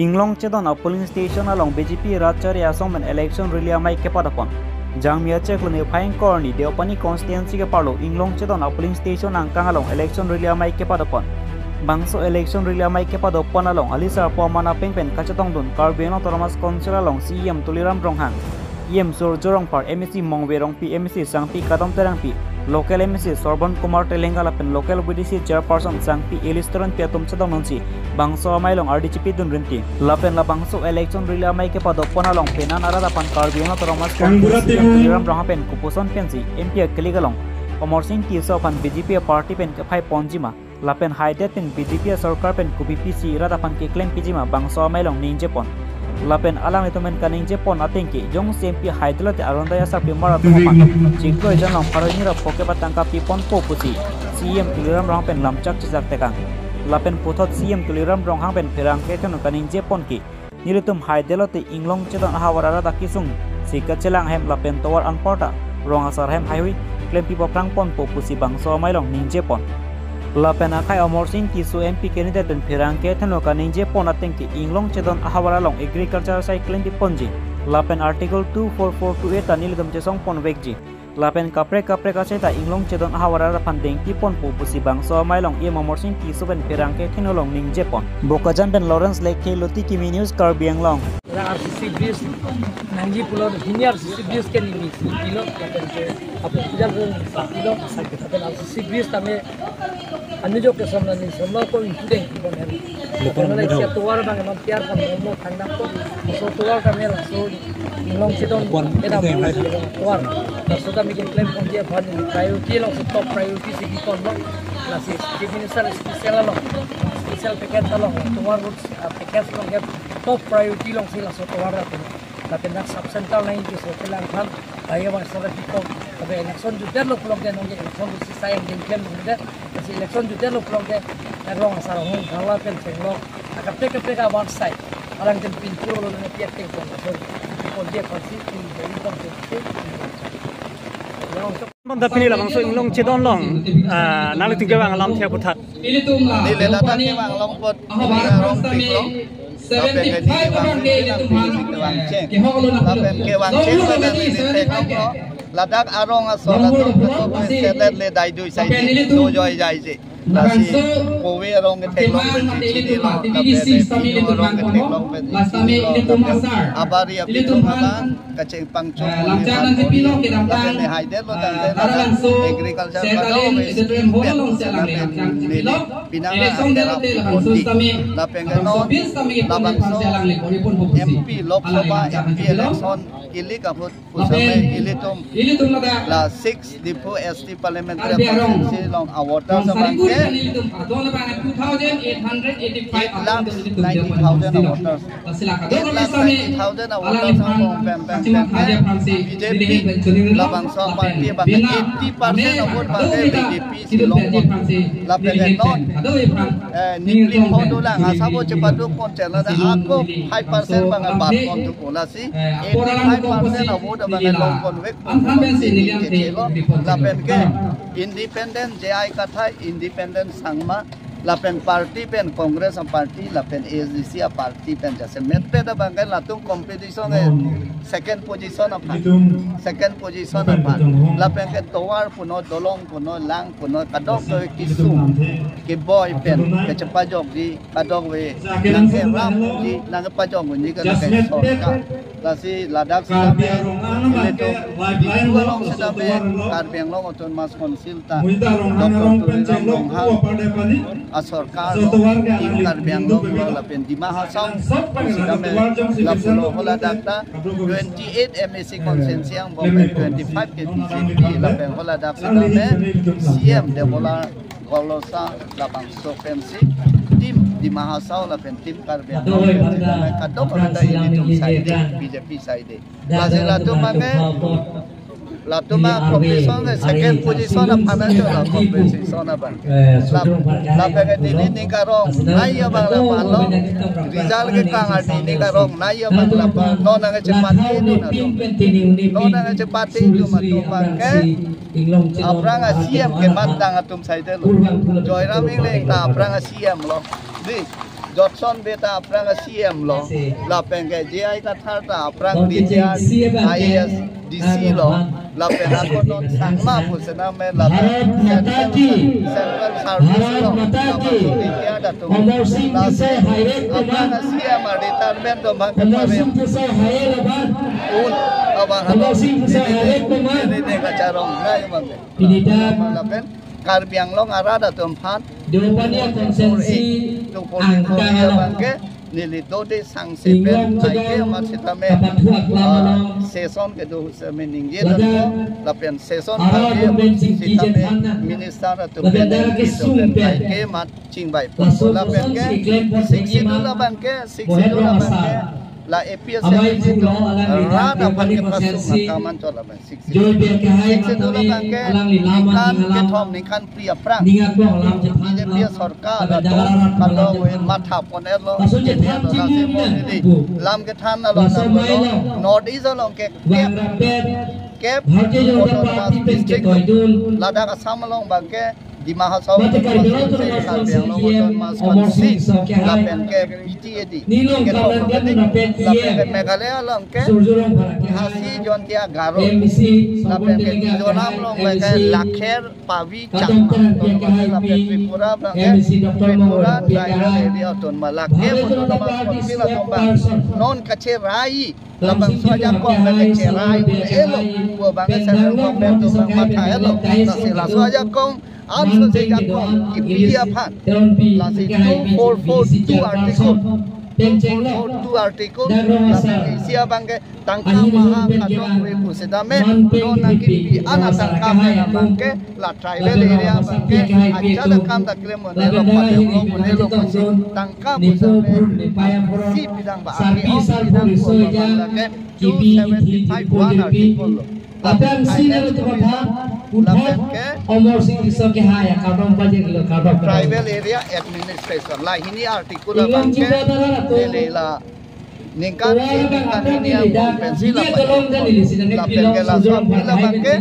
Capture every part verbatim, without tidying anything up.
Inglong Chedon a polling station along B J P rat chari asong pen election rally amei kepadopon. Jangmi achek lo niphai ingkoi arni Deopani constituency keparlo Inglong Chedon a polling station angkang along election rally amei kepadopon. Bangso election rally amei kepadopon along alisarpo aman apeng pen kachetongdun Karbi Anglong Autonomous Council along C E M Tuliram Ronghang, E M Surjya Rongphar, M A C Mongve Rongpi, M A C Sangpi Kadom Terangpi, local M A C Sorbon Kumar Telenga lapen local V D C chairperson Sangpi Elis Teronpi atum chetongdunsi bangso amei along ardi chepidun rinti. Lapen labangso election rally amei kepadopon along penan arat aphan Karbi Anglong Autonomous Council C E M Tuliram Ronghang pen kopuson pensi M P a-colleague along Amarsing Tisso aphan B J P party pen kephai ponjima lapen haidet pen B J P sorkar pen kopi pisi rat aphan keklem pijima bangso amei along ningjepon. Lapen alanglitum pen kaningjepon ateng ke jongsi M P haidet lote arondai asarpi mar atum aphan chiklo ejon along pharo hini ra phongo kep atangka piponpo pusi C E M Tuliram Ronghang pen lamchak chechak tekang. Lapen puthot C E M Tuliram Ronghang pen pherangke theno kaningjepon ke nelitum haidet lote Inglong Chedon ahavar arat akesung si kachelang hem lapen tovar anparta rong asar hem heihui klempi paphrang ponpo pusi bangso amei along ningjepon. Lapen akhai Amarsing Tisso M P candidate pen pherangke theno kaningjepon ateng ke Inglong Chedon ahavar along agriculture asai klempi ponji. Lapen Article two four four two A ta nelitum chesong ponvekji. Lapen kaprek kaprek asai ta Inglong Chedon ahavar arat aphan dengpi ponpo pusi bangso amei along E M Amarsing Tisso pen pherangke theno along ningjepon. Bokajan pen Lawrence Lekthe, Luti Kimi News, Karbi Anglong. La R C C bridge nangji pulo, hini R C C bridge ke neli si pilo, lapen ke apo puja pun sa pilo, lapen R C C bridge tame anujok ke somla ni somla ko intu dengpi pon hem. Lapen isi atovar abang emang tiar kan mo thang nangpo. So tovar kami laso Inglong Chedon kedam tovar. Laso kami keklem ponji aphan priority alongsi top priority si kiton lo. Lasi Chief Minister special along, special package along, tovar road, ah, package along ke top priority alongsi laso tovar ra pon. Lapen dak sub center nangji keso chelang aphan, ayo bang sara kiton. Tapi election jutdet lo pulote nonke election si sayang jengklem lo de. Lasi election jutdet lo pulote dak rong asar ahung bangla pen chenglok. Akaprek kaprek aban sai. Alang jen pintu lo ne piak teng pon. So, pon dia pon si, pon dia pon si. Bang, tapi pini labangso Inglong Chedon along, ah, nanglitum kevang alamthe aphuthak. Neli ladak kevang along apot, ah, rong pik lo. Lapen ke neli kevang pik, neli kevang cheng. Lapen kevang cheng ladak neli thek lo. Ladak arong asor atum ketok ke selet le dai dui sai di, do joi jai je. Lasi kove arong ketheklong pen chini lo, lapen pini arong ketheklong pen chini lo, lapen abari apitum abang kacheng pangchong lapen haidet lo tangte lapen agriculture kadokave pen lapen neli pinang akhera pon di lapen ke non labangso M P Lok Sabha M P election ili kaput Pusame ilitum, ilitum ladak la six Diphu S T Parliamentary Karbi Anglong Constituency along a-voters Bangsa abang Diphu ke dan ilitum adon abang two thousand eight hundred eighty-five eight lakh ninety thousand a-voters. Lasi la kadokave sitame eight lakh ninety thousand a-voters alangli aphan pem pem kachimang pem haja aphansi B J P neli pen choningri labangso lapen party abang bina eighty percent ame a-vote abang kadokave B J P ta si long pon. Lapen non kadokave aphan eh, neli pon dolang, asabo chepaduk pon chela da ako five percent abang abat pon thupo lasi, eighty-five percent a-vote abang long ponvek pon thupo lasi neli chechelo. Lapen ke independent J I Kathar, independent Sangma, lapen party pen Congress a-party, lapen A S D C a-party pen jasemet pet abang ke latum competition ke second position aphan, second position aphan. Lapen ke tovar puno, dolong puno, lang puno, kadokave kesung keboi pen kechepajokji, kadokave nangkeram ji, nangkepajok ji ke nangke sorkar. Lasi ladak sitame ilitum Diphu along sitame Karbi Anglong Autonomous Council ta Doctor Tuliram Ronghang a-sorkar along, Team Karbi Anglong along lapen Dima Hasao sitame lapulo haladak ta twenty-eight M A C constituency angbong pen twenty-five ke B J P lapen haladak sitame C M Debolal Gorlosa labangso pensi Team Dima Hasao lapen Team Karbi Anglong pen sitame kadokave ta ilitum side, B J P side. Lasi latum abang ke, latum a-competition ke second position aphan ajo la competition abang. Lap, lapen ke Delhi ning karong, nai abang la palo. Result ke kang a Delhi ning karong, nai abang la pa. Non nangkechepate dun atum. Non nangkechepate dun atum abang ke. Aphrang a-C M kematdang atum side lo. Joyram Engleng ta aphrang a-C M lo. Di. Jotson Bey ta aphrang C M lo, lapen ke J I Kathar ta aphrang retired I A S D C lo, lapen ako non Sangma pu sena me lapen Central Service lo, lapen retired atum. Lasi aphrang C M a retirement atum aphan ke un abang atum ini ne kacharong nai abang ke. Lapen Karbi Anglong arat atum aphan Deopania constituency two forty-four abang ke neli dode sangse pen aike amat sitame, ah, session kedo sitame ningje lapen session aike sitame minister atum pen aike amat chingbai. Lapen ke sixth schedule abang ke, sixth schedule abang ke la A P H L C atum rat aphan kepasung akam anchot abang. Sixth schedule abang ke ningkan kethom ningkan phli aphrang B J P sorkar atum kalo matha pon-etlo, lasi mo neli lam kethan along, North East along ke kep, kep autonomous district, ladak Assam along abang ke Dima Hasao Autonomous Council, Karbi Anglong Autonomous Council, lapen ke B T A D, kethom, lapen ke Meghalaya along ke Khasi, Jaintia, Garo, lapen ke Mizoram along abang ke Lakher, Pabi, Chakma, lapen Tripura abang ke Tripura Tribal Area Autonomous, lake Autonomous Council atum abang non kacherai, labangso ajakong abang ke cherai un-elo pu abang ke Central Government atum abang matha-etlo. Lasi laso ajakong, anso se ajakong kipi aphan, lasi two four four two article, two four four two article, lasi isi abang ke tangka maha kadokave pu sitame non nangkipi an atangka abang ke la tribal area abang ke ajat akam ta klem un-elo, padem un-elo pusi tangka pu sitame isi pidang ba, ake ong pidang pu abang lake two seventy-five one article lo. Lapen final lapen ke Amarsing Tisso kehai akardom pajirlo, kardom. Tribal Area Administration, la hini article abang ke neli la ningkan, ningkan hini angbong pensi la pajirlo. Lapen ke laso aphi abang ke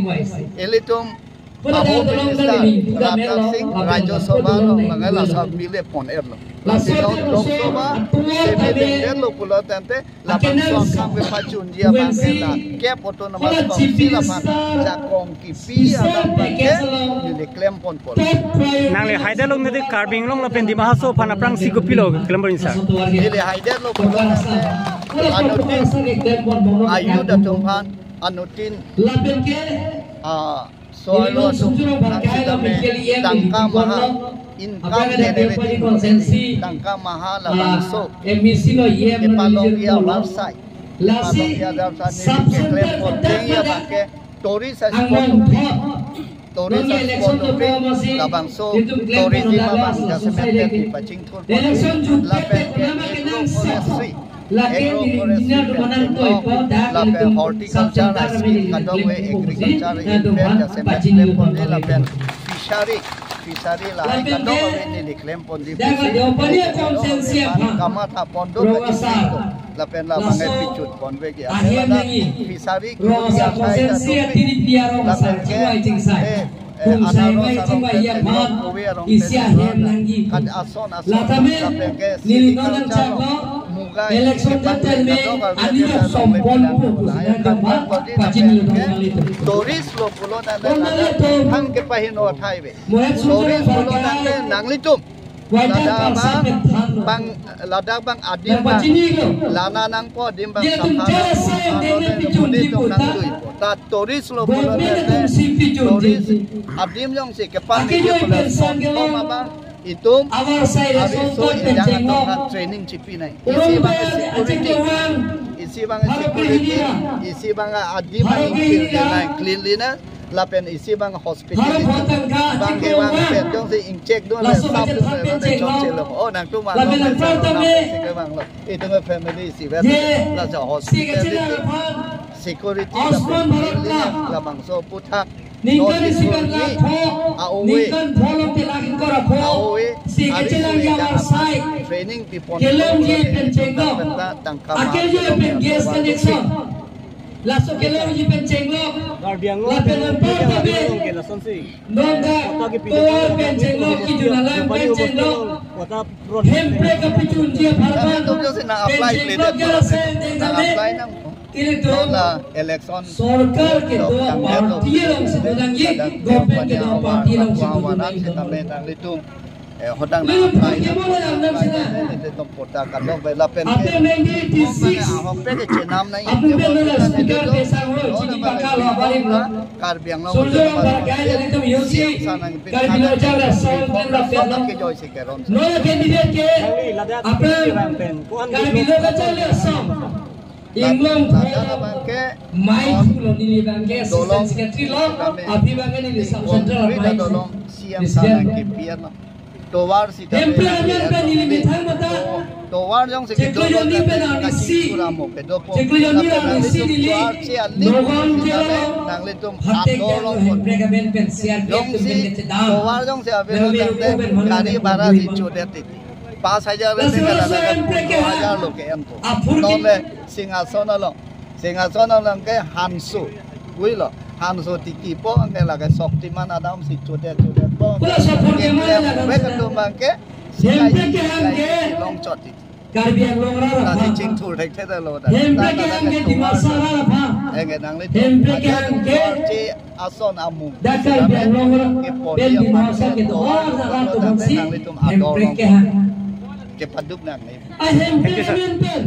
ilitum Home Minister Rajnath Singh Rajya Sabha along abang ke laso aphi le pon-etlo. Lasi Lok Sabha, Lok Sabha le pon-etlo pulo tangte labangso akam kepachunji abang ke la kep Autonomous Council aphan ajakong kipi abang ke neli klem ponpo. Nangli haidetlo nangji, Karbi Anglong lapen Dima Hasao aphan aphrangsi kopilo klem pon-ik sir? Neli haidetlo pulo tangte anuttin a-youth atum aphan, anuttin, ah, so-arlo atum aphan sitame tangka maha income generating, tangka maha labangso kepalongji avarsai, kepalongji avarsai neli keklem pon-ik abang ke tourist spot, tourist spot, labangso tourism abang jasemet pachingthur pon, lapen ke agroforestry, agroforestry pen chengno, lapen horticulture scheme kadokave, agriculture pen jasemet klem pon, lapen fishery, fishery lahai kadokave neli klem ponji pusi kamatha pon do kachisi do. Lapen labang ke pichun ponvekji, lapen ladak fishery kipu athai ta dopik, lapen ke, eh, eh, anaros arong pen, kove arong pen, kat ason ason, lapen ke sericulture, mugai, kepang pen kadokave ta dopik, lahai akan pon ponji, lapen ke tourist lo pulo tangte ladak thang kepahingno athai ave. Tourist pulo tangte nanglitum ladak abang, bang, ladak abang adim abang lana nangpo, adim abang sapha nangpo, anlo ne monit atum nangjuipo. Ta tourist lo pulo tangte tourist adim jongsi kepang nangji pulo, som tom abang itum ariso ejang atum aphan training chipinai. Isi abang security, isi abang security, isi abang adim abang cleanliness, cleanliness, lapen isi abang hospitality, abang kevang pen jongsi ingchek dun le, sap dun le, chokche lo. Oh, nangtum abang, nangtum abang, si kevanglo. Itum family isivet, laso hospitality, security, lapen cleanliness, labangso aphuthak North East arni a-ove, a-ove, ariso ejang aphan training pipon, lapen ta tangka maha, lapen gas connection. Laso kelongji pen chenglok. Karbi Anglong lapen pen anpar Karbi tabi. Anglong ke lasonsi. Non dak Kota ke pintu tovar pen chenglok, kejun alam pen chenglok. Kota pro-, Hemprek kapechunji apharman pen chenglok, ke laso pen chenglok. Ilitum la election sorkar kedo party alongsi dodangji, government kedo party alongsi dodangji. Sitame nanglitum, eh, hodang na apply na, apply na, ilitum pota kadok be lapen ke. After nineteen eighty-six, ahok pe ke chenam na, after Speaker Tengsang Ronghang chini pakalo abari lo. Karbi Anglong soldier Karbi Anglong ke joisi keron. Nona candidate ke aphrang Karbi Anglong kacharli ason. Inglong ladak abang ke mai thulo, neli abang ke assistant dolong secretary lo, kami aphi abang ke neli sub central concrete mai dolong siang president sana lo. Kipian lo. Tovar sita Hemprek amen pen neli methang mata. Tovar jongsi chiklo jonni pen arnisi. Chiklo jonni arnisi neli. Tovar si ali. Nogam jelo. Nanglitum phatek ador lo. Hemprek amen pen C R P F jongsi pen kechedam. Tovar jongsi ave lo, gari bhara si chodet titi. Pas hajar le, laso hajar lo ke-en po. Apur ki- Nonle Singhason along. Singhason along ke Hanso. Ui lo. Hanso tiki po anke lake Shaktiman adam si chodet chodet po. Pura support ke mana laga be ketum abang ke. Hemprek kehang ke long chot titi. Karbi Anglong rat aphan. Tasi chingthur thek thek lo da. Hemprek kehang ke Dimasa rat aphan. Enge nanglitum. Hemprek kehang ke ason amung. Dak Karbi Anglong rat pen Dimasa kedo-an rat atum si Hemprek kehang. Kepaduk nang ni. A Hemprek amen pen.